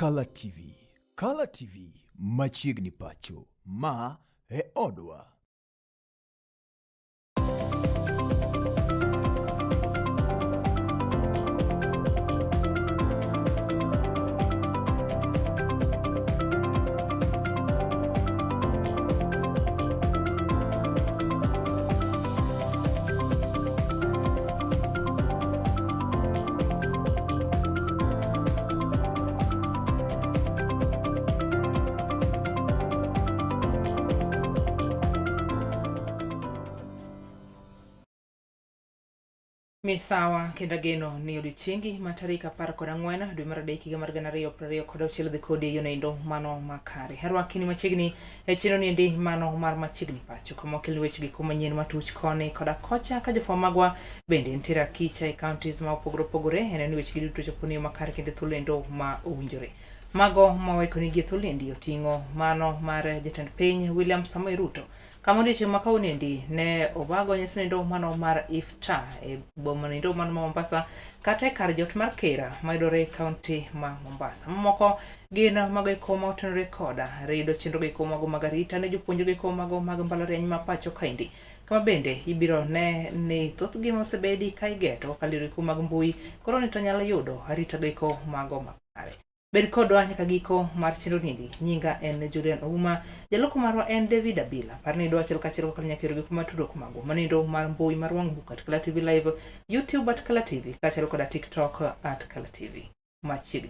Kala TV. Kala TV machiegni pacho. Ma e odwa. Misawa kendo ageno ni odiochiengi ma tarik 14 dwe mar adek higa mar 2026 dhi kodi e yono mano makare. Arwaki ni machiegni e chenro niendi mano mar machiegni pacho kama okelni weche gi kuma nyien matuch koni koda kocha ka jofwambo magwa bende nitiere akicha e counties ma opogore opogore en ni weche gi duto chopo ni makare kendo thuolo endo ma owinjore. Mago ma waikoni gi thuolo endi oting'o mano mar jatend piny William Samoei Ruto kama odiochieng' ma kawuono endi ne obago nyasi endo mano mar iftar e boma endo mano ma Mombasa kata e kar jot mar Kera mayudore e kaunti ma Mombasa. Mamoko gin mago eko ma otenore koda rido chenro go mago mag arita ne jopuonjre go eko mago mag mbalariany ma pacho kaendi. Kama bende ibiro ne ni thoth gima osebedi ka igeto kokalo e mag mbui koro ni to nyalo yudo arita go eko mago makare. Bed kodwa nyaka giko mar chenro niendi. Nyinga en Julian Ouma, jaloko marwa en David Abila. Par ni idwa achiel kachiel kokalo nyaka yore kuma tudruok magwa. Manendo mar mbui mar wang' book at Kala TV Live, YouTube at Kala TV, kaachiel koda TikTok at Kala TV. Machiegni.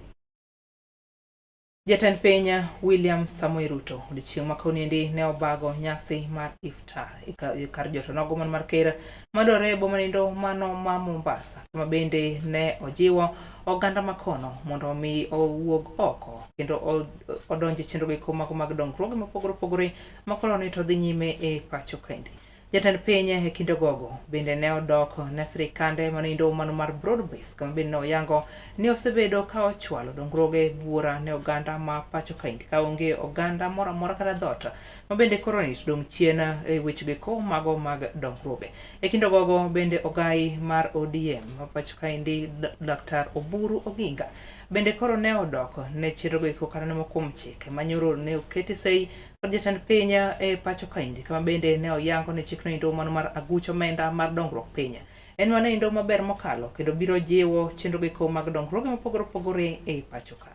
Jatend piny William Samoei Ruto odiechieng' ma kawuono ne obago nyasi mar iftar e kar joto nogo man mar ker madware e boma nindo mano ma Mombasa kama bende ne ojiwo oganda makono mondo omi owuog oko kendo odonj e chenro go mago mag dongruoge mopogore opogore ma koro ni to dhi nyime e pacho kaendi. Jatend piny e kinde gogo bende ne odok ne sirikande manindo mano mar broad base kama bende ne oyango ni osebedo ka ochwalo dongruoge buora ne oganda ma pacho kaendi ka onge oganda moro amora kata dhoot ma bende koro ni dong' chien e weche go mago mag dongruoge. E kinde gogo bende ogai mar ODM ma pacho kaendi Dr. Oburu Oginga bende koro ne odok ne chenro go eko kata ne moko kuom chike manyoro ne oketi sei kod jatend piny e pacho kaendi kama bende ne oyango ni chikno endo mano mar aguch omenda mar dongruok piny en mano endo maber mokalo kendo biro jiwo chenro go mag dongruoge mopogore opogore e pacho ka.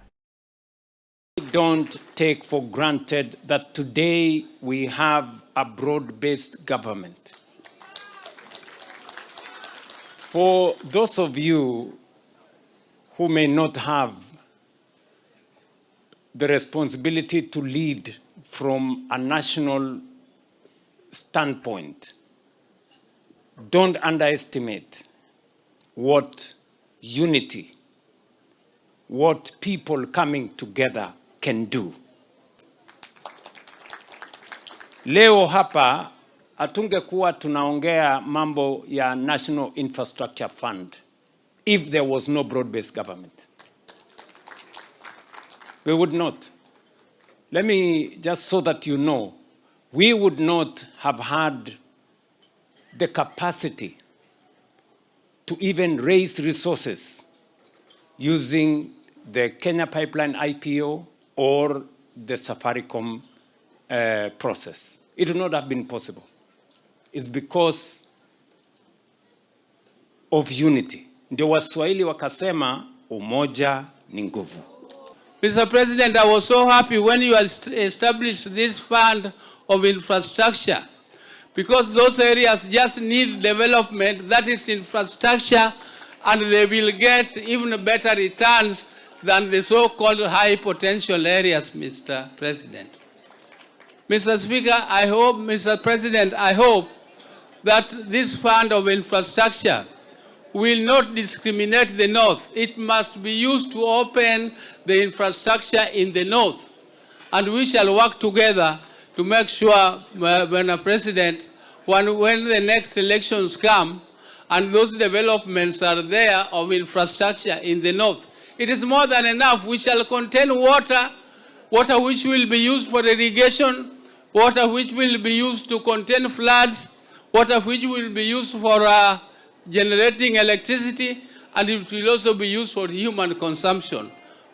Don't take for granted that today we have a broad-based government. For those of you who may not have the responsibility to lead from a national standpoint, don't underestimate what unity, what people coming together can do. Leo hapa hatungekuwa tunaongea mambo ya National Infrastructure Fund if there was no broad-based government. We would not. Let me just so that you know, we would not have had the capacity to even raise resources using the Kenya Pipeline IPO or the Safaricom process. It would not have been possible. It's because of unity. Ndio Waswahili wakasema umoja ni nguvu. Mr. President, I was so happy when you established this fund of infrastructure, because those areas just need development, that is infrastructure, and they will get even better returns than the so-called high potential areas, Mr. President. Mr. Speaker, I hope, Mr. President, I hope that this fund of infrastructure will not discriminate the North. It must be used to open the infrastructure in the North. And we shall work together to make sure, Bwana President, when the next elections come and those developments are there of infrastructure in the North, it is more than enough. We shall contain water, water which will be used for irrigation, water which will be used to contain floods, water which will be used for generating electricity, and it will also be used for human consumption.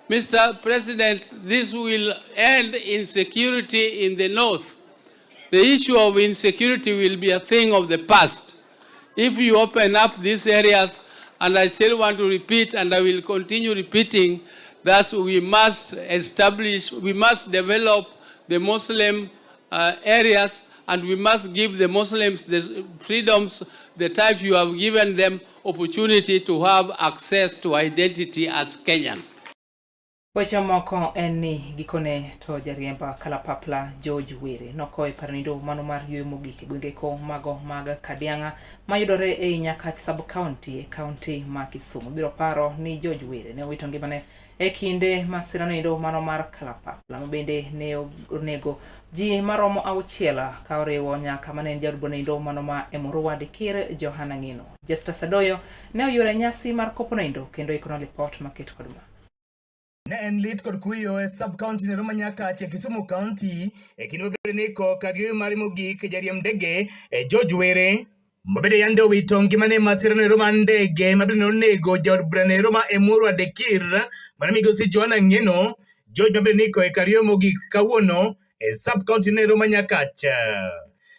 Mr. President, this will end insecurity in the north. The issue of insecurity will be a thing of the past. If you open up these areas, and I still want to repeat, and I will continue repeating, that we must establish, we must develop the Muslim areas, and we must give the Muslims the freedoms, the type you have given them, opportunity to have access to identity as Kenyans. Weche moko en ni gikone to jariemb kalapapla George Were nokowo e par nindo mano mar yueyo mogik e gwenge ko mago mag Kadiang'a mayudore ei Nyakach sub county e kaunti ma Kisumu. Biro paro ni George Were ne owito ngimane e kinde masira noendo mano mar kalapapla ma bende ne onego ji maromo auchiel ka oriwo nyaka mane en jaod noendo mano ma Emurua Dikir Johana Ng'ino. Justus Adoyo ne oyuoro e nyasi mar kopo noendo kendo ikono lipot maket kod ma. Ne en lit kod kuyo e sub county nero ma Nyakach e Kisumu County e kinde mabende ni ko kar yueyo mare mogik jariemb ndege e George Were mabende yande owito ngimane e masira nero mar ndege mabende nonego jaod bura nero ma Emurua Dikir mano migosi Joanna Ng'eno. George mabende niko e kar yueyo mogik kawuono e sub county nero ma Nyakach.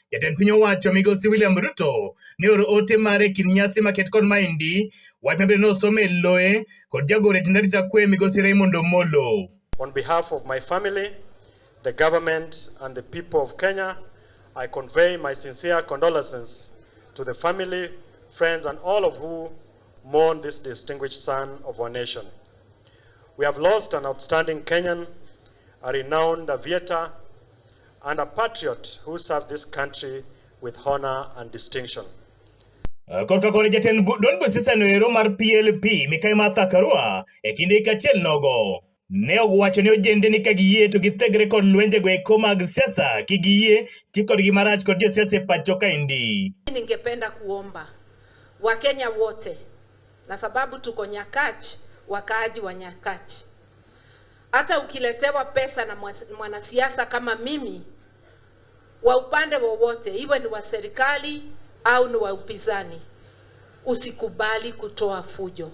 Jatend piny owacho migosi William Ruto ne oro ote mare e kind nyasi maket kod maendi, wach mabende nosom e loye kod jagoro e tend arita kwe migosi Raymond Omolo. On behalf of my family, the government and the people of Kenya, I convey my sincere condolences to the family, friends and all of who mourn this distinguished son of our nation. We have lost an outstanding Kenyan, a renowned aviator, and a patriot who served this country with honor and distinction. Korka kore jatend duond busiasa no ero mar PLP Mikai Martha Karua e kinde hik achiel nogo ne owacho ni ojende ni ka giyie to githegre kod lwenjego eko mag siasa kik giyie ti kodgi marach kod josiasa e pacho kaendi. Ningependa kuomba Wakenya wote na sababu tuko Nyakach, wakaaji wa Nyakach, hata ukiletewa pesa na mwanasiasa kama mimi wa upande wowote, iwe ni wa serikali au ni wa upinzani, usikubali kutoa fujo.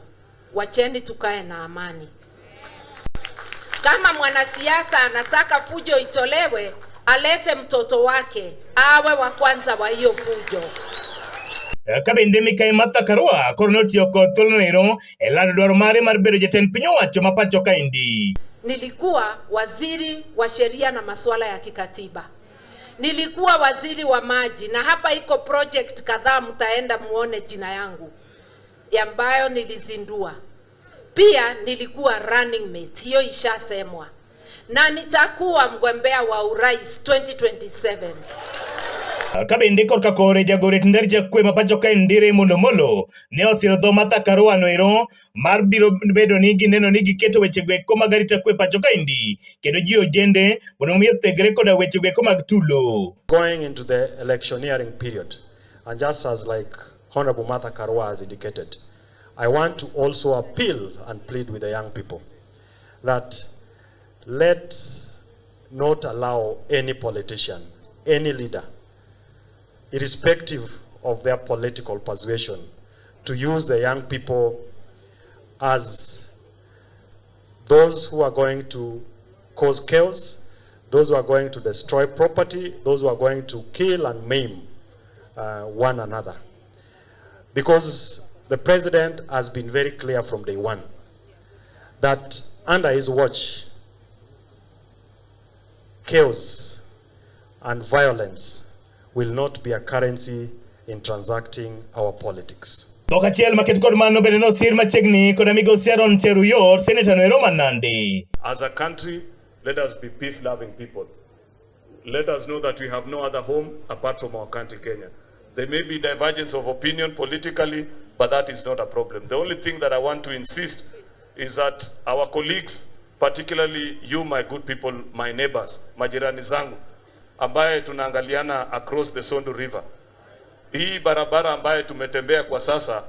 Wacheni tukae na amani. Kama mwanasiasa anataka fujo itolewe, alete mtoto wake awe wa kwanza wa hiyo fujo. Ka bende Mikai Martha Karua koro notiyo kod thuolono ero e lando dwaro mare mar bedo jatend piny owacho ma pacho kaendi. Nilikuwa waziri wa sheria na masuala ya kikatiba. Nilikuwa waziri wa maji, na hapa iko project kadhaa mtaenda muone jina yangu ambayo nilizindua. Pia nilikuwa running mate, hiyo ishasemwa, na nitakuwa mgombea wa urais 2027. Ka bende korka kore jagoro e tend arita kwe ma pacho kaendi Raymond Omolo ne osiro dho Martha Karua noero mar biro bedo ni gineno ni giketo wechego eko mag arita kwe pacho kaendi kendo jiwo ojende mondo omi othegre koda wechego eko mag tulo. Going into the electioneering period, and just as like Honorable Martha Karua has indicated, I want to also appeal and plead with the young people that let's not allow any politician, any leader, irrespective of their political persuasion, to use the young people as those who are going to cause chaos, those who are going to destroy property, those who are going to kill and maim one another. Because the president has been very clear from day one that under his watch, chaos and violence will not be a currency in transacting our politics. Dhok achiel maket kod mano bende nosir machiegni kod migosi Aaron Cheruiyot, seneta noero ma Nandi. As a country, let us be peace-loving people. Let us know that we have no other home apart from our country, Kenya. There may be divergence of opinion politically, but that is not a problem. The only thing that I want to insist is that our colleagues, particularly you, my good people, my neighbors, majirani zangu, ambaye tunaangaliana across the Sondu River. Hii barabara ambaye tumetembea kwa sasa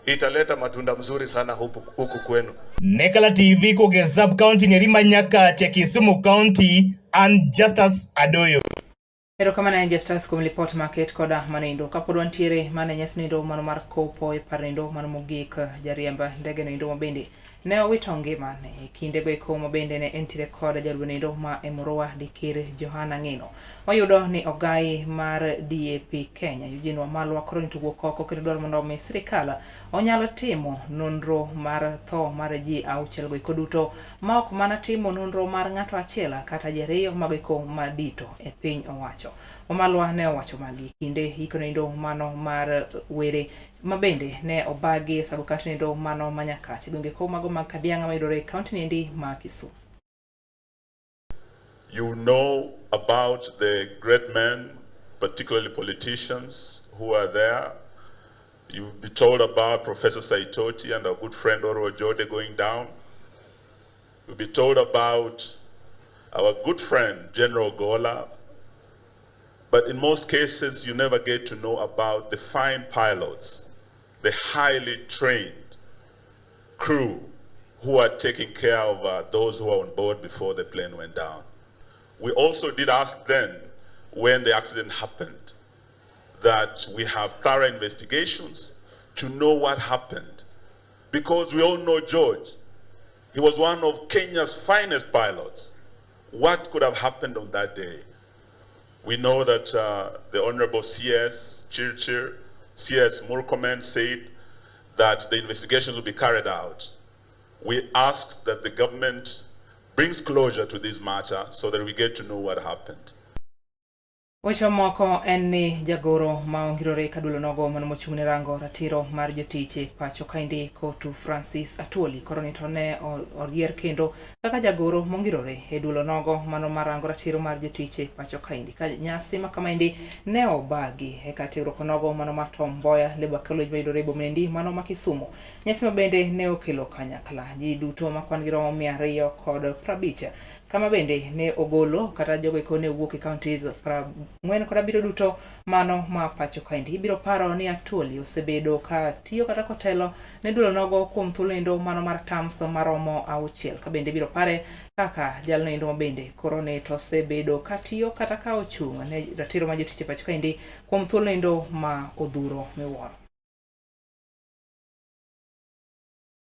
italeta matunda mzuri sana huku kwenu. Nekala TV kutoka sub county Nerima Nyakach ya Kisumu County and Justus Adoyo. Erokamano ahinya Justus kuom lipot maket koda manendo. Kapod wantiere mana e nyasi noendo mano mar kopo e par noendo mano mogik jariemb ndege noendo mabende ne owito ngimane e kindego eko ma bende ne entiere kod jaluonendo ma Emurua Dikir Johana Ng'eno. Wayudo ni ogai mar DAP Kenya Eugene Wamalwa koro ni to wuok oko kendo dwaro mondo omi sirikal onyal timo nonro mar tho mar ji auchiel go eko duto ma ok mana timo nonro mar ng'ato achiel kata ji ariyo mago eko madito e piny owacho. Wamalwa ne owacho magi kinde hiko nindo mano mar were ma bende ne obagi e sub county nindo mano ma Nyakach e gwenge ko mago mag Kadiang'a mayudore e county niendi ma Kisumu. You know about the great men, particularly politicians who are there. You'll be told about Professor Saitoti and our good friend Oro Ojode going down. You'll be told about our good friend General Gola. But in most cases, you never get to know about the fine pilots, the highly trained crew who are taking care of those who are on board before the plane went down. We also did ask then, when the accident happened, that we have thorough investigations to know what happened. Because we all know George. He was one of Kenya's finest pilots. What could have happened on that day? We know that the Honorable CS Chirchir, CS Murkomen said that the investigations will be carried out. We asked that the government brings closure to this matter so that we get to know what happened. Weche moko en ni jagoro ma ongirore kadulo nogo mano mochung' ne rango ratiro mar jotich e pacho kaendi Kotu Francis Atwoli koro ni to ne oyier kendo kaka jagoro mongirore e dulo nogo mano mar rango ratiro mar jotich e pacho kaendi. Ka nyasi ma kamaendi ne obagi e kar tiegruok nogo mano mar Tom Mboya Labour College mayudore e boma mano ma Kisumu. Nyasi ma bende ne okelo kanyakla ji duto ma kwan gi romo 250 kama bende ne ogolo kata jogo eko ne wuok e counties 47 duto mano ma pacho kaendi. Ibiro paro ni Atwoli osebedo ka tiyo kata kotelo ne duolo nogo kuom thuolo endo mano mar terms maromo 6 ka bende ibiro pare kaka jalno endo ma bende koro ne to osebedo ka tiyo kata ka ochung' ne ratiro mar jotich e pacho kaendi kuom thuolo endo ma odhuro miwuoro.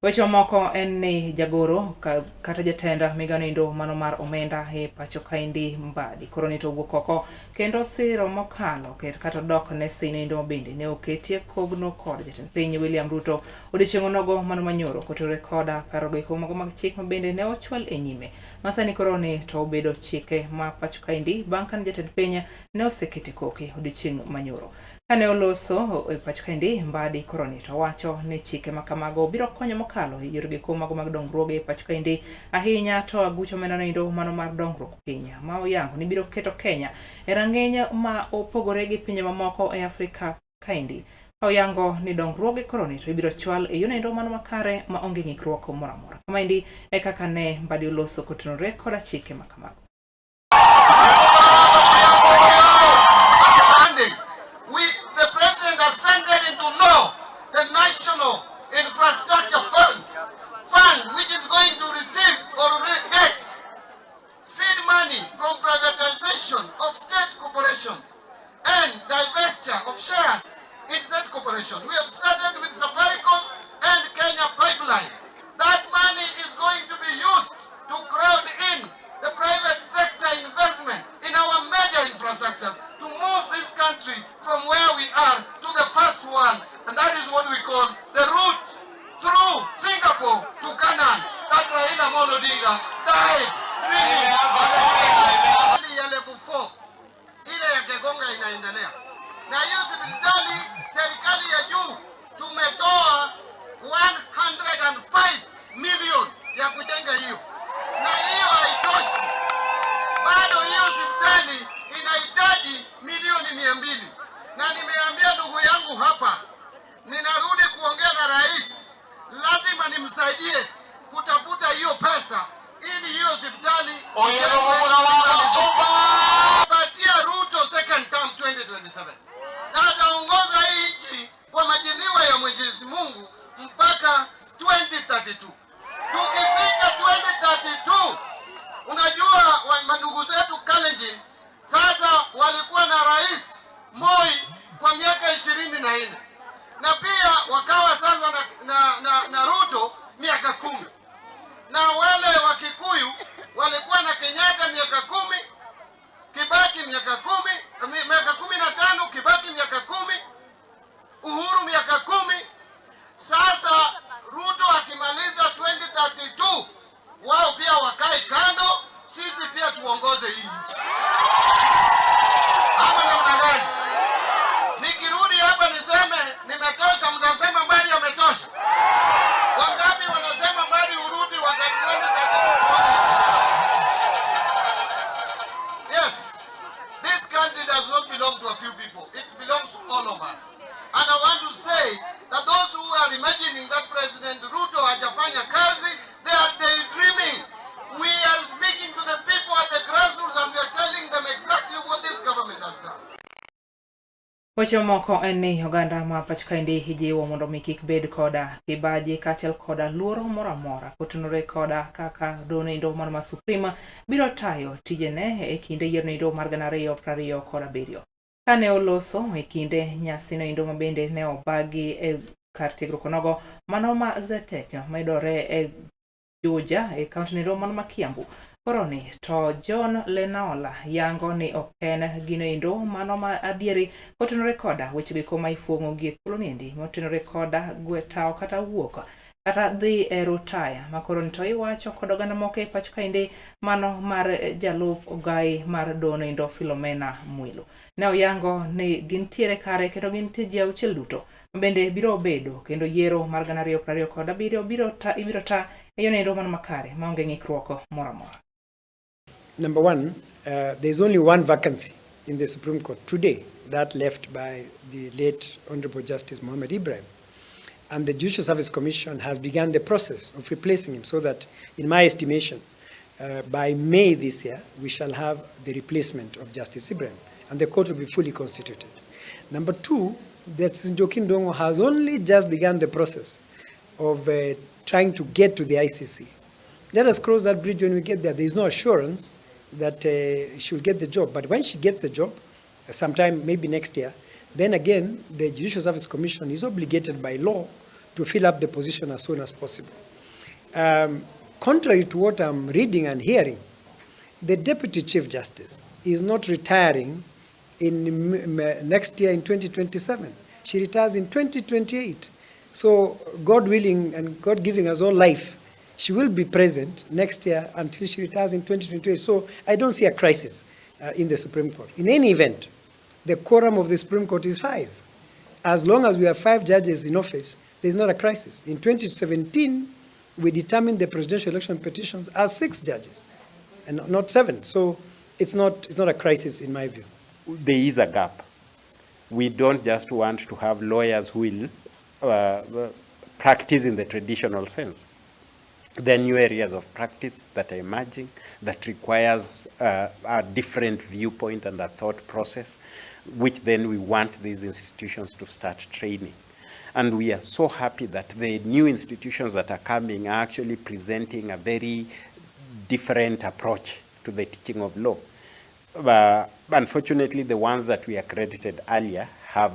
Weche mamoko en ni jagoro kata jatend migao endo mano mar omenda e pacho kaendi Mbadi koro ni to owuok oko kendo siro mokalo kata dok ne sin endo bende ne oketie kogno kod jatend piny William Ruto odiochieng' onogo mano manyoro kotenore koda paro go eko mago mag chik ma bende ne ochwal e nyime masani koro ni to obedo chike ma pacho kaendi bang' kane jatend piny ne osekete koke odiochieng' manyoro. Kane oloso e pacho kaendi Mbadi koro ni to wacho ni chike ma kamago biro konyo mokalo e yore giko mago mag dongruoge e pacho kaendi ahinya to aguch omenda noendo mano mar dongruok piny ma oyango ni biro keto Kenya e rang'iny ma opogore gi pinje mamoko e Afrika kaendi. Ka oyango ni dongruoge koro ni to ibiro chwal e yono mano makare ma onge ng'ikruok moro amora. Kamaendi e kaka ne Mbadi oloso kotenore koda chike ma kamago. The president has entered into law the National Infrastructure Fund, which is going to receive or get seed money from privatization of state corporations and divestiture of shares in state corporations. We have started with Safaricom and Kenya Pipeline. That money is going to be used to crowd in the private sector investment in our major infrastructures to move this country from where we are to the first one, and that is what we call the route through Singapore to Canaan that Raila Amolo Odinga died dreaming. Ya level 4 ile ya Kegonga inaendelea, na hiyo hospitali serikali ya juu tumetoa 105 million ya kujenga hiyo, na hiyo haitoshi bado, hiyo hospitali inahitaji milioni 200, na nimeambia ndugu yangu hapa, ninarudi kuongea na rais, lazima nimsaidie kutafuta hiyo pesa ili hiyo hospitali patia Ruto second term 2027 na ataongoza hii nchi kwa majaliwa ya Mwenyezi Mungu mpaka 2032. Tukifika 2032, unajua mandugu zetu Kalenjin sasa walikuwa na rais Moi kwa miaka 24 na pia wakawa sasa na Ruto miaka 10. Na wale wa Kikuyu walikuwa na Kenyatta miaka 10, Kibaki miaka 10, miaka 15, Kibaki miaka 10, Uhuru miaka 10. Sasa Ruto akimaliza 2032, wao pia wakae kando, sisi pia tuongoze hii nchi. Ama namna gani? Nikirudi hapa niseme nimetosha, mtasema Mbadi ametosha. Wangapi wanasema Mbadi urudi wakati 2032? Yes, this country does not belong to a few people. It belongs to all of us. And I want to say that those who are imagining that President Ruto hajafanya kazi, they are daydreaming. We are speaking to the people at the grassroots and we are telling them exactly what this government has done. Weche mamoko en ni oganda ma pacho kaendi ijiwo mondo mi kik bed koda kibaji kaachiel koda luoro moro amora kotenore koda kaka donoendo mano ma Supreme biro tayo tijene e kinde yieronoendo mar 2027. Kane oloso e kinde nyasinoendo mabende ne obagi e kar tiegruok onogo mano ma Zetech mayudore e Juja e kaunti noendo mano ma Kiambu. Koro ni to John Lenaola yango ni ok en ginoendo mano ma adieri kotenore koda weche goeko ma ifuong'o gi e thuolo niendi motenore koda gwe tawo kata wuok kata dhi e rutaya ma koro ni to iwacho kod oganda moko e pacho kaendi mano mar jalup ogai mar donoendo Philomena Mwilu. Ne oyango ni gintiere kare kendo gintie ji auchiel duto bende biro bedo kendo yiero mar 2027 biro ta, ibiro ta e yono mano makare maonge ng'ikruok moro amora. Number one, there is only one vacancy in the Supreme Court today, that left by the late Honorable Justice Mohammed Ibrahim. And the Judicial Service Commission has begun the process of replacing him so that, in my estimation, by May this year, we shall have the replacement of Justice Ibrahim, and the court will be fully constituted. Number two, Justice Njoki Ndung'u has only just begun the process of trying to get to the ICC. Let us cross that bridge when we get there. There is no assurance that she will get the job, but when she gets the job, sometime maybe next year, then again, the Judicial Service Commission is obligated by law to fill up the position as soon as possible. Contrary to what I'm reading and hearing, the Deputy Chief Justice is not retiring in next year in 2027. She retires in 2028. So, God willing and God giving us all life, she will be present next year until she retires in 2028. So, I don't see a crisis in the Supreme Court. In any event, the quorum of the Supreme Court is five. As long as we have five judges in office, there is not a crisis. In 2017, we determined the presidential election petitions as six judges and not seven. So it's not a crisis in my view. There is a gap. We don't just want to have lawyers who will practice in the traditional sense. There are new areas of practice that are emerging that requires a different viewpoint and a thought process, which then we want these institutions to start training. And we are so happy that the new institutions that are coming are actually presenting a very different approach to the teaching of law. Unfortunately, the ones that we accredited earlier have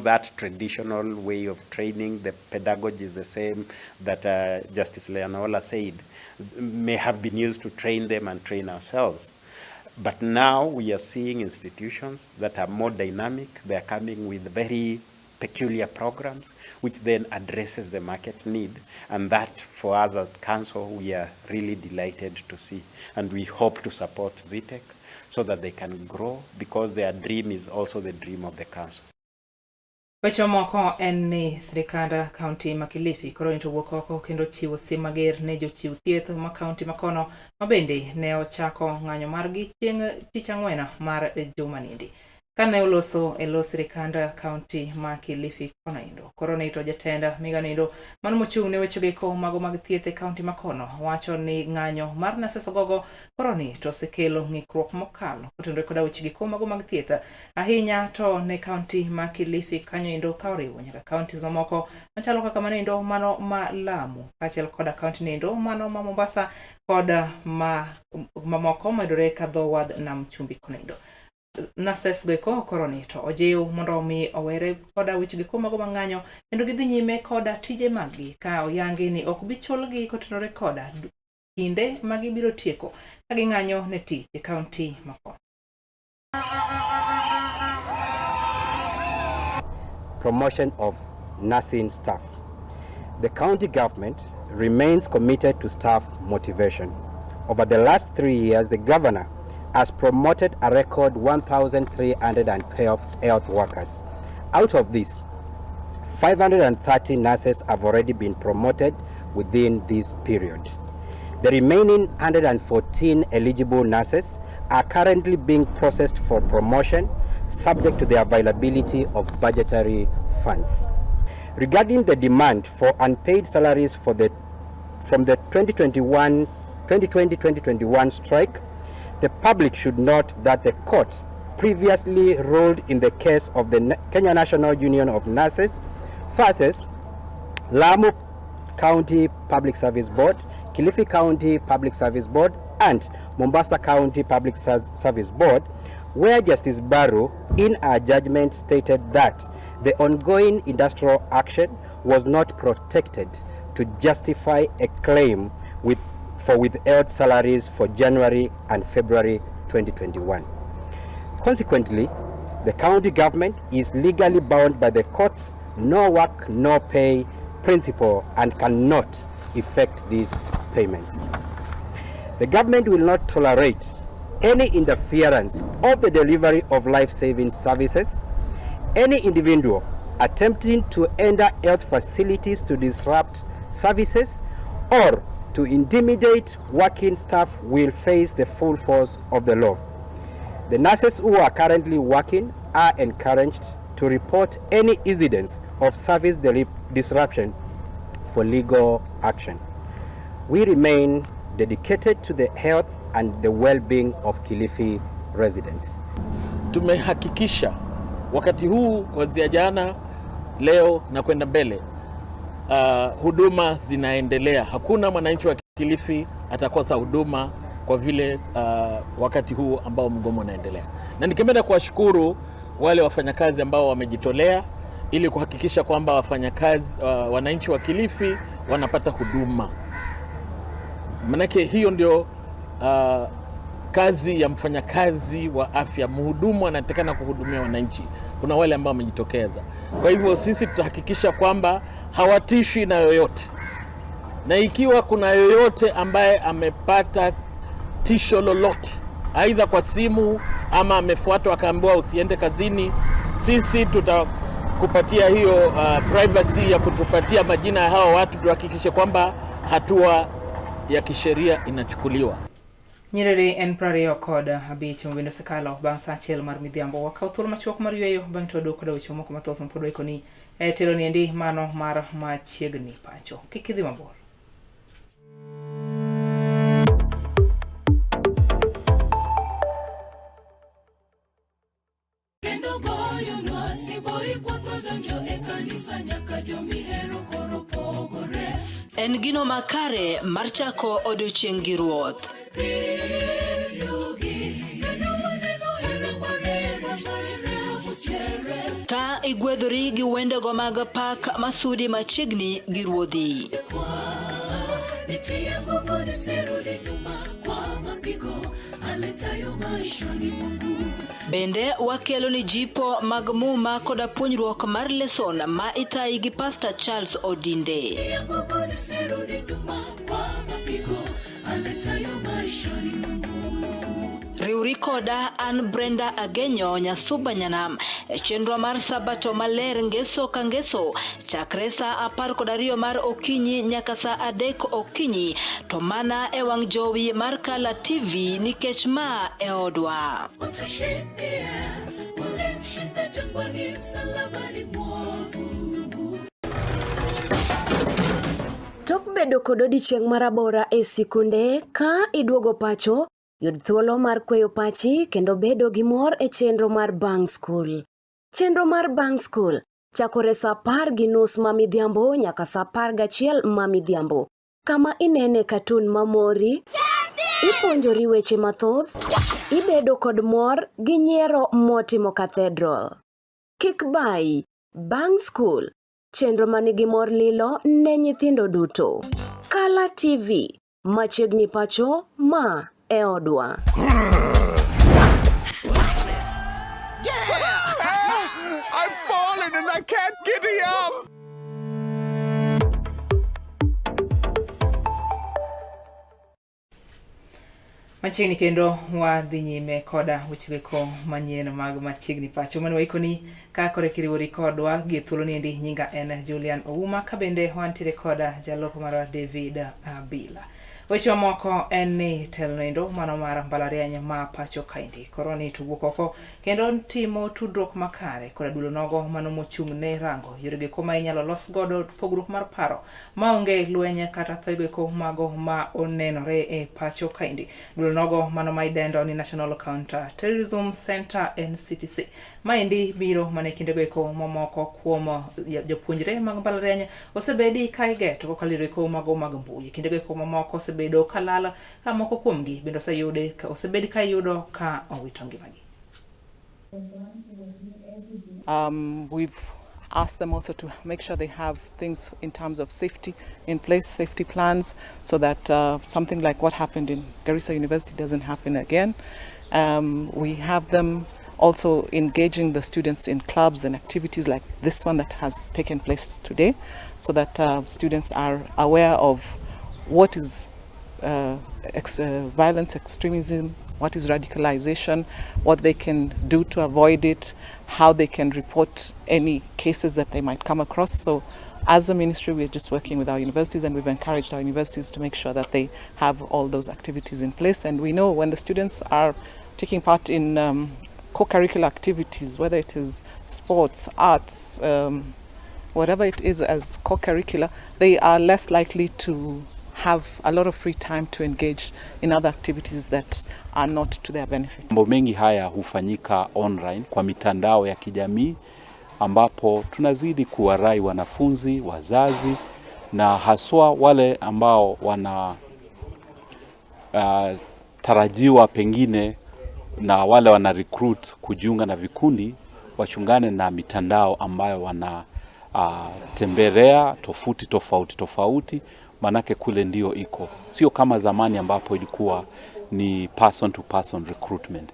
that traditional way of training. The pedagogy is the same that Justice Lenaola said, may have been used to train them and train ourselves. But now we are seeing institutions that are more dynamic. They are coming with very peculiar programs, which then addresses the market need. And that, for us at Council, we are really delighted to see. And we hope to support Zetech so that they can grow, because their dream is also the dream of the Council. Weche moko en ni sirikand kaunti ma Kilifi koro nito wuok oko kendo chiwo siem mager ne jochiw thieth ma kaunti ma kono ma bende ne ochako ng'anyo margi chieng' tich ang'wen mar juma niendi. Kane oloso e lo sirikand kaunti ma Kilifi kono endo. Koro nito jatend migao endo mano mochung' ne weche goeko mago mag thieth e kaunti ma kono wacho ni ng'anyo mar nurses gogo koro ni to osekelo ng'ikruok mokalo kotenore koda weche goeko mago mag thieth ahinya to ne kaunti ma Kilifi kanyo endo ka oriwo nyaka counties mamoko machalo kaka mano endo mano ma Lamu kaachiel koda kaunti endo mano ma Mombasa kod ma mamoko mayudore ka dho wadh nam chumbi kono endo. Nurses goeko koro ni to ojiw mondo mi owere koda weche goeko mago mag ng'anyo kendo gidhi nyime koda tije maggi ka oyangi ni ok bi chulgi kotenore koda. kinde ma gibiro tieko ka ging'anyo ne tich e kaunti ma kono. Promotion of nursing staff. The county government remains committed to staff motivation. Over the last 3 years, the governor has promoted a record 1,312 health workers. Out of this, 530 nurses have already been promoted within this period. The remaining 114 eligible nurses are currently being processed for promotion, subject to the availability of budgetary funds. Regarding the demand for unpaid salaries from the 2021 2020-2021 strike, the public should note that the court previously ruled in the case of the Kenya National Union of Nurses versus Lamu County Public Service Board, Kilifi County Public Service Board, and Mombasa County Public Service Board, where Justice Baru, in her judgment, stated that the ongoing industrial action was not protected to justify a claim for withheld salaries for January and February 2021. Consequently, the county government is legally bound by the court's no work, no pay principle and cannot effect these payments. The government will not tolerate any interference of the delivery of life-saving services. Any individual attempting to enter health facilities to disrupt services or to intimidate working staff will face the full force of the law. The nurses who are currently working are encouraged to report any incidents of service disruption for legal action. We remain dedicated to the health and the well-being of Kilifi residents. Tumehakikisha wakati huu kuanzia jana, leo na kwenda mbele, huduma zinaendelea. Hakuna mwananchi wa Kilifi atakosa huduma kwa vile wakati huu ambao mgomo unaendelea, na ningependa kuwashukuru wale wafanyakazi ambao wamejitolea ili kuhakikisha kwamba wafanyakazi wananchi wa Kilifi wanapata huduma. Manake hiyo ndio kazi ya mfanyakazi wa afya. Mhudumu anatakana kuhudumia wananchi. Kuna wale ambao wamejitokeza. Kwa hivyo sisi tutahakikisha kwamba hawatishwi na yoyote, na ikiwa kuna yoyote ambaye amepata tisho lolote, aidha kwa simu ama amefuatwa akaambiwa usiende kazini, sisi tutakupatia hiyo privacy ya kutupatia majina ya hawa watu, tuhakikishe kwamba hatua ya kisheria inachukuliwa. Nyerere en 25 mabende osekalo bang' sa 1 mar midhiambo. Wakaw thuolo machuok mar yueyo bang' to waduogo koda weche mamoko mathoth mapod waikoni e telo niendi mano mar Machiegni Pacho. Kik idhi mabor. Kendo goyonwa siboi kwatho donjo e kanisa nyaka jomihero koro pogore. En gino makare mar chako odiochieng' gi Ruoth. Yugi kendo waneno hera mare machwere mosiere. Ka igwedhori gi wendego mag pak masudi machiegni gi Ruodhi. Nitie nguvu nisirudi nyuma kwa mapigo aletayo maishani Mungu. Bende wakelo ni jipo mag muma koda puonjruok mar leson ma itayi gi Pastor Charles Odinde. Nitie nguvu nisirudi nyuma kwa mapigo aletayo maishani Mungu. Riwri koda an Brenda Agenyo Nyasuba Nyanam e chenro mar Sabato maler ngeso ka ngeso chakre sa 12 mar okinyi nyaka sa 3 okinyi to mana e wang' jowi mar Kala TV nikech ma e odwa. Utushindie, ulimshinda jangwani, msalabani mwovu. Tok bedo kod odiechieng' marabora e sikunde, ka iduogo pacho, yud thuolo mar kweyo pachi kendo bedo gi mor e chenro mar bang' skul. Chenro mar bang' skul chakore sa 10:30 ma midhiambo nyaka sa 11 ma midhiambo, kama inene katun mamori, ipuonjori weche mathoth, ibedo kod mor gi nyiero motimo cathedral. Kik bayi, bang' skul, chenro manigi mor lilo ne nyithindo duto. Kala TV. Machiegni pacho, ma e odwa. I've fallen and I can't get up. Machiegni kendo wadhi nyime koda wechego manyien mag machiegni pacho mane waikoni ka kore kiriwori kodwa gi thuolo niendi nyinga en Julian Ouma ka bende wantiere koda jalup marwa David Abila. Weche mamoko en ni telo noendo mano mar mbalariany ma pacho kaendi koro ni to wuok oko kendo timo tudruok makare koda dulo nogo mano mochung' ne rango yorego eko ma inyalo los godo pogruok mar paro maonge lweny kata thoego eko mago ma onenore e pacho kaendi. Duol nogo mano ma idendo ni National Counter Terrorism Center NCTC. Maendi biro mana e kindego eko mamoko kuom jopuonjre mag mbalariany osebedi ka igeto kokalo yore eko mago mag mbui. E kindego eko mamoko osebedo ka lal ka moko kuomgi bende oseyudi osebed ka iyudo ka owito ngimagi. We've asked them also to make sure they have things in terms of safety in place, safety plans, so that something like what happened in Garissa University doesn't happen again. We have them also engaging the students in clubs and activities like this one that has taken place today, so that students are aware of what is violence, extremism, what is radicalization, what they can do to avoid it, how they can report any cases that they might come across. So as a ministry, we're just working with our universities, and we've encouraged our universities to make sure that they have all those activities in place. And we know when the students are taking part in co-curricular activities, whether it is sports, arts, whatever it is as co-curricular, they are less likely to have a lot of free time to engage in other activities that are not to their benefit. Mambo mengi haya hufanyika online kwa mitandao ya kijamii, ambapo tunazidi kuwarai wanafunzi, wazazi na haswa wale ambao wana tarajiwa pengine na wale wana recruit kujiunga na vikundi, wachungane na mitandao ambayo wana tembelea tofuti tofauti tofauti, manake kule ndio iko, sio kama zamani ambapo ilikuwa ni person to person recruitment.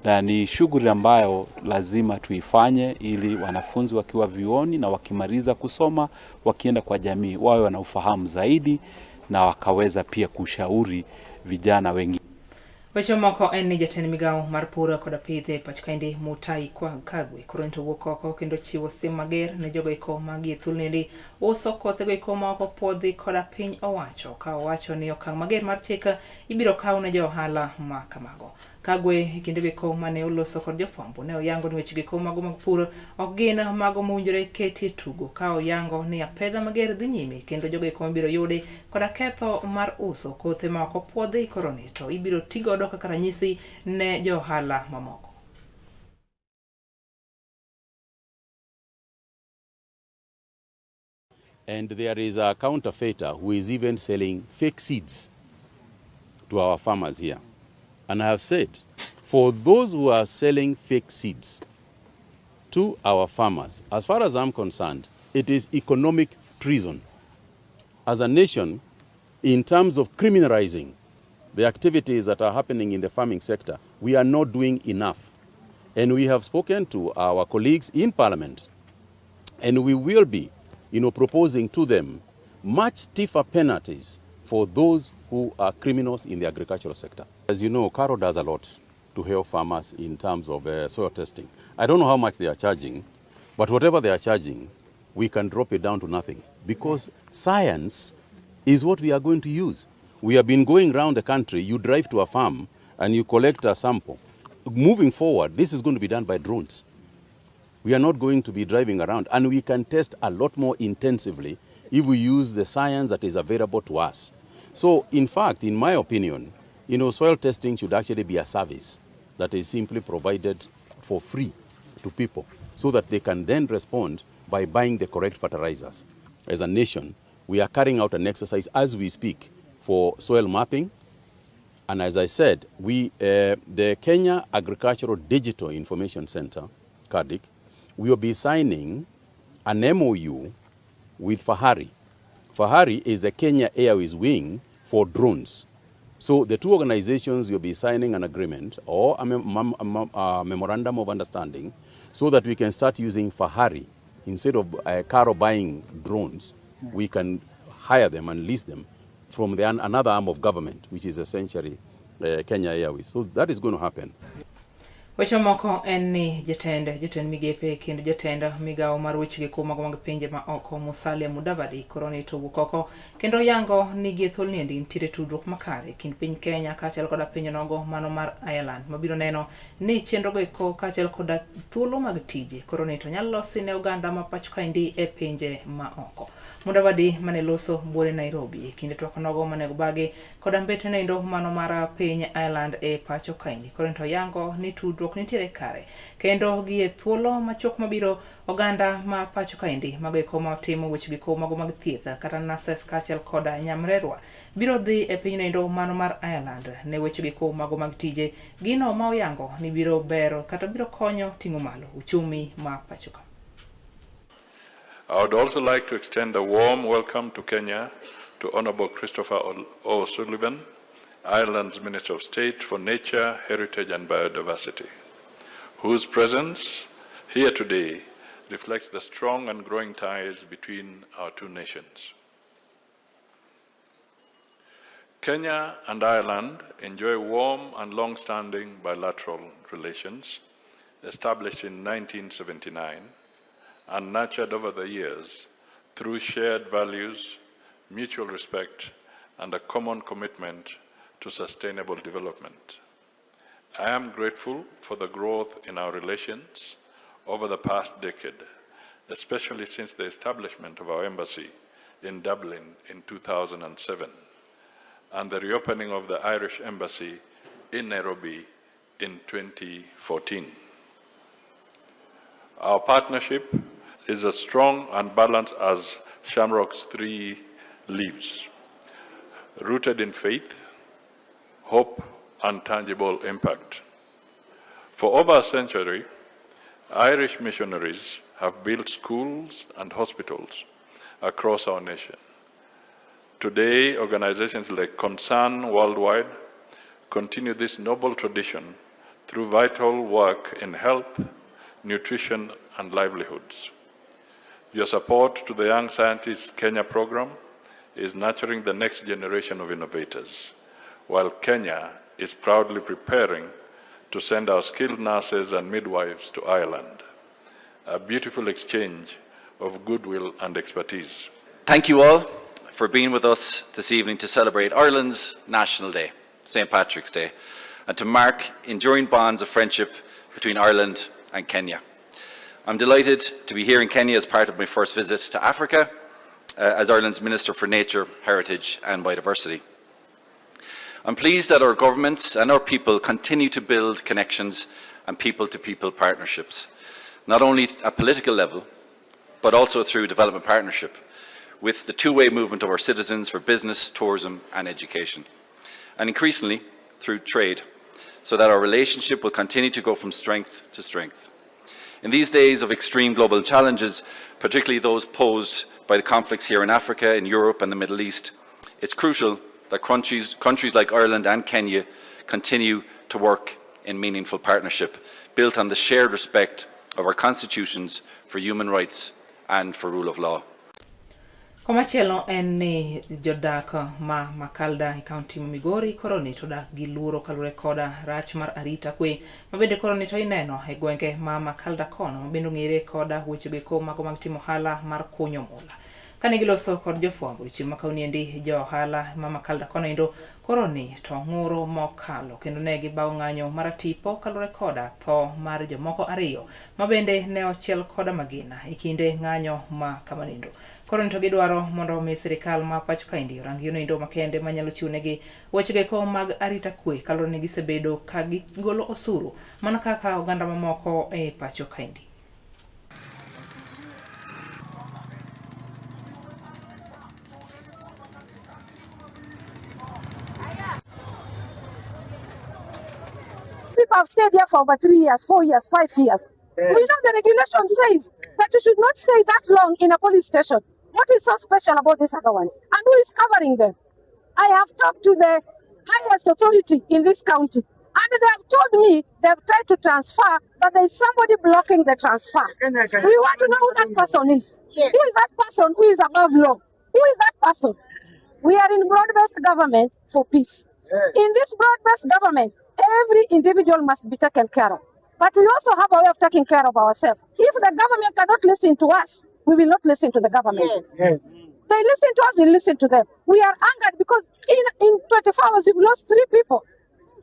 Na ni shughuli ambayo lazima tuifanye ili wanafunzi wakiwa vyuoni na wakimaliza kusoma wakienda kwa jamii wawe wana ufahamu zaidi na wakaweza pia kushauri vijana wengi. Weche moko en ni jatend migawo mar pur koda pith e pacho kaendi Mutahi Kagwe koro nito wuok oko kendo chiwo siem mager ne jogo eko ma gie thuoloni uso kothego eko ma ok opuodhi koda piny owacho, ka owacho ni okang' mager mar chik ibiro kaw ne jo ohala ma kamago. Kagwe e kindego eko mane oloso kod jofwambo ne oyango ni wechego eko mago mag pur ok gin mago mowinjore ketie tugo, ka oyango ni apedha mager dhi nyime kendo jogo eko mabiro yudi koda ketho mar uso kothe ma ok opuodhi koro ni to ibiro tigodo kaka ranyisi ne jo ohala mamoko. And there is a counterfeiter who is even selling fake seeds to our farmers here. And I have said, for those who are selling fake seeds to our farmers, as far as I'm concerned, it is economic treason. As a nation, in terms of criminalizing the activities that are happening in the farming sector, we are not doing enough. And we have spoken to our colleagues in Parliament, and we will be, proposing to them much stiffer penalties for those who are criminals in the agricultural sector. As you know, KALRO does a lot to help farmers in terms of soil testing. I don't know how much they are charging, but whatever they are charging, we can drop it down to nothing, because science is what we are going to use. We have been going around the country. You drive to a farm and you collect a sample. Moving forward, this is going to be done by drones. We are not going to be driving around, and we can test a lot more intensively if we use the science that is available to us. So, in fact, in my opinion, soil testing should actually be a service that is simply provided for free to people so that they can then respond by buying the correct fertilizers. As a nation, we are carrying out an exercise as we speak for soil mapping. And as I said, the Kenya Agricultural Digital Information Center, KADIC, will be signing an MOU with Fahari. Fahari is the Kenya Airways wing for drones. So the two organizations will be signing an agreement or a memorandum of understanding so that we can start using Fahari. Instead of Karo buying drones, we can hire them and lease them from another arm of government, which is essentially Kenya Airways. So that is going to happen. Weche moko en ni jatend migepe kendo jatend migawo mar weche geko mago mag pinje ma oko Musalia Mudavadi koro ni to wuok oko kendo yango ni gie thuoloni endi nitiere tudruok makare kind piny Kenya kaachiel koda piny nogo mano mar Ireland mabiro neno ni chenro go eko kaachiel koda thuolo mag tije koro ni to nyalo losi ne oganda ma pacho kaendi e pinje ma oko. Mudavadi mane loso buore Nairobi e kinde twak nogo mane obagi koda mbete nendo mano mar piny Ireland e pacho kaendi. Koro to yango ni tudruok nitiere kare kendo gie thuolo machuok mabiro oganda ma pacho kaendi mago eko ma otimo weche giko mago mag thieth kata nurses kaachiel koda nyamrerwa biro dhi e piny nendo mano mar Ireland ne weche giko mago mag tije gino ma oyango ni biro bero kata biro konyo ting'o malo uchumi ma pacho ka. I would also like to extend a warm welcome to Kenya to Honorable Christopher O'Sullivan, Ireland's Minister of State for Nature, Heritage and Biodiversity, whose presence here today reflects the strong and growing ties between our two nations. Kenya and Ireland enjoy warm and long-standing bilateral relations established in 1979 and nurtured over the years through shared values, mutual respect, and a common commitment to sustainable development. I am grateful for the growth in our relations over the past decade, especially since the establishment of our embassy in Dublin in 2007 and the reopening of the Irish Embassy in Nairobi in 2014. Our partnership is as strong and balanced as Shamrock's three leaves, rooted in faith, hope, and tangible impact. For over a century, Irish missionaries have built schools and hospitals across our nation. Today, organizations like Concern Worldwide continue this noble tradition through vital work in health, nutrition, and livelihoods. Your support to the Young Scientists Kenya program is nurturing the next generation of innovators, while Kenya is proudly preparing to send our skilled nurses and midwives to Ireland, a beautiful exchange of goodwill and expertise. Thank you all for being with us this evening to celebrate Ireland's National Day, St. Patrick's Day, and to mark enduring bonds of friendship between Ireland and Kenya. I'm delighted to be here in Kenya as part of my first visit to Africa as Ireland's Minister for Nature, Heritage and Biodiversity. I'm pleased that our governments and our people continue to build connections and people-to-people partnerships, not only at political level, but also through development partnership, with the two-way movement of our citizens for business, tourism and education, and increasingly through trade, so that our relationship will continue to go from strength to strength. In these days of extreme global challenges, particularly those posed by the conflicts here in Africa, in Europe and the Middle East, it's crucial that countries like Ireland and Kenya continue to work in meaningful partnership, built on the shared respect of our constitutions for human rights and for rule of law. Komachielo en ni jodak ma Makalda e kaunti ma Migori koro ni to dak gi luoro kaluwore koda rach mar arita kwe ma bende koro ni to ineno e gwenge ma Makalda kono ma bende ong'ere koda weche goeko mago mag timo ohala mar kunyo mula. Kane giloso kod jofwambo odiochieng' ma kawuono jo ohala ma Makalda kono endo koro ni to ng'uro mokalo kendo ne gibawo ng'anyo maratipo kaluwore koda tho mar jomoko ariyo ma bende ne ochiel koda magina e kinde ng'anyo ma kamanindo. Koro ni to gidwaro mondo mi sirikal ma pacho kaendi orang yono endo makende manyalo chiwo negi weche goeko mag arita kwe kaluwore ni gisebedo ka gigolo osuru mana kaka oganda mamoko e pacho kaendi. People have stayed here for over 3 years, 4 years, 5 years. We know the regulation says that you should not stay that long in a police station. What is so special about these other ones? And who is covering them? I have talked to the highest authority in this county and they have told me they have tried to transfer, but there is somebody blocking the transfer. We want to know who that person is. Who is that person who is above law? Who is that person? We are in broad-based government for peace. In this broad-based government, every individual must be taken care of. But we also have a way of taking care of ourselves. If the government cannot listen to us, we will not listen to the government. Yes. They listen to us, we listen to them. We are angered because in 24 hours, we've lost 3 people.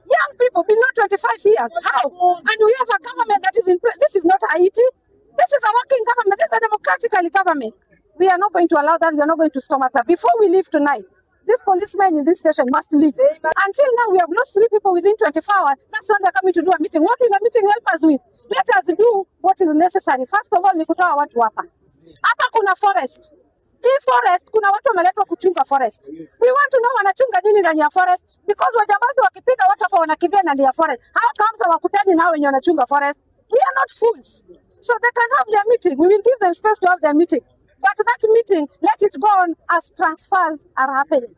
Young people below 25 years. How? And we have a government that is in place. This is not Haiti. This is a working government. This is a democratically government. We are not going to allow that. We are not going to stomach that. Before we leave tonight, this policeman in this station must leave. Until now, we have lost 3 people within 24 hours. That's when they're coming to do a meeting. What will a meeting help us with? Let us do what is necessary. First of all, ni kutoa watu hapa. Hapa kuna forest. Hii forest, kuna watu wameletwa kuchunga forest. We want to know wanachunga nini ndani ya forest, because wajambazi wakipiga watu hapa wanakimbia ndani ya forest. How comes hawakutani nao wenye wanachunga forest? We are not fools. So they can have their meeting. We will give them space to have their meeting. But that meeting, let it go on as transfers are happening.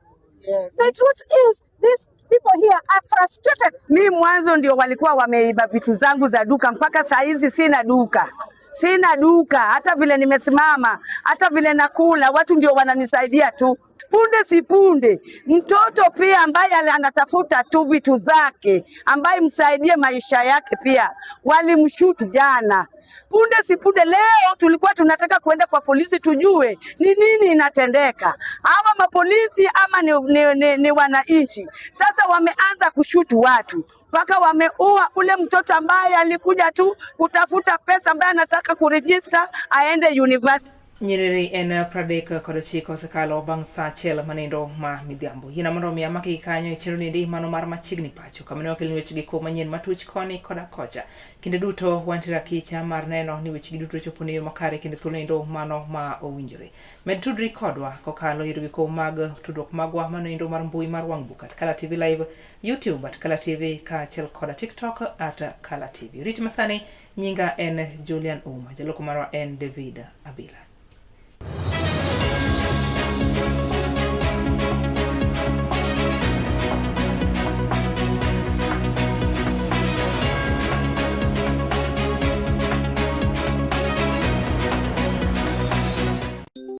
The truth is, these people here are frustrated. Mi mwanzo ndio walikuwa wameiba vitu zangu za duka, mpaka saa hizi sina duka. Sina duka, hata vile nimesimama, hata vile nakula, watu ndio wananisaidia tu. Punde si punde, mtoto pia ambaye anatafuta tu vitu zake, ambaye msaidie maisha yake pia, walimshoot jana. Punde si punde, leo tulikuwa tunataka kuenda kwa polisi tujue ni nini inatendeka. Hawa mapolisi ama ni wananchi. Sasa wameanza kushutu watu mpaka wameua ule mtoto ambaye alikuja tu kutafuta pesa, ambaye anataka kuregister aende university. Nyerere en 39 osekalo bang' saa achiel manindo ma midhiambo. Yiena mondo omi amaki kanyo e chenro niendi mano mar machiegni pacho kama ne wakelni wechegi kuom manyien matuch koni koda kocha. Kinde duto wantiere akicha mar neno ni wechegi duto chopo ne yo makare kendo thuolo nindo mano ma owinjore. Med tudri kodwa kokalo ir giko mag tudruok magwa mano nindo mar mbui mar wang' buk at Kala TV Live, YouTube at Kala TV kaachiel koda TikTok at Kala TV. Rit masani nyinga en Julian Ouma, jaloko marwa en David Abila.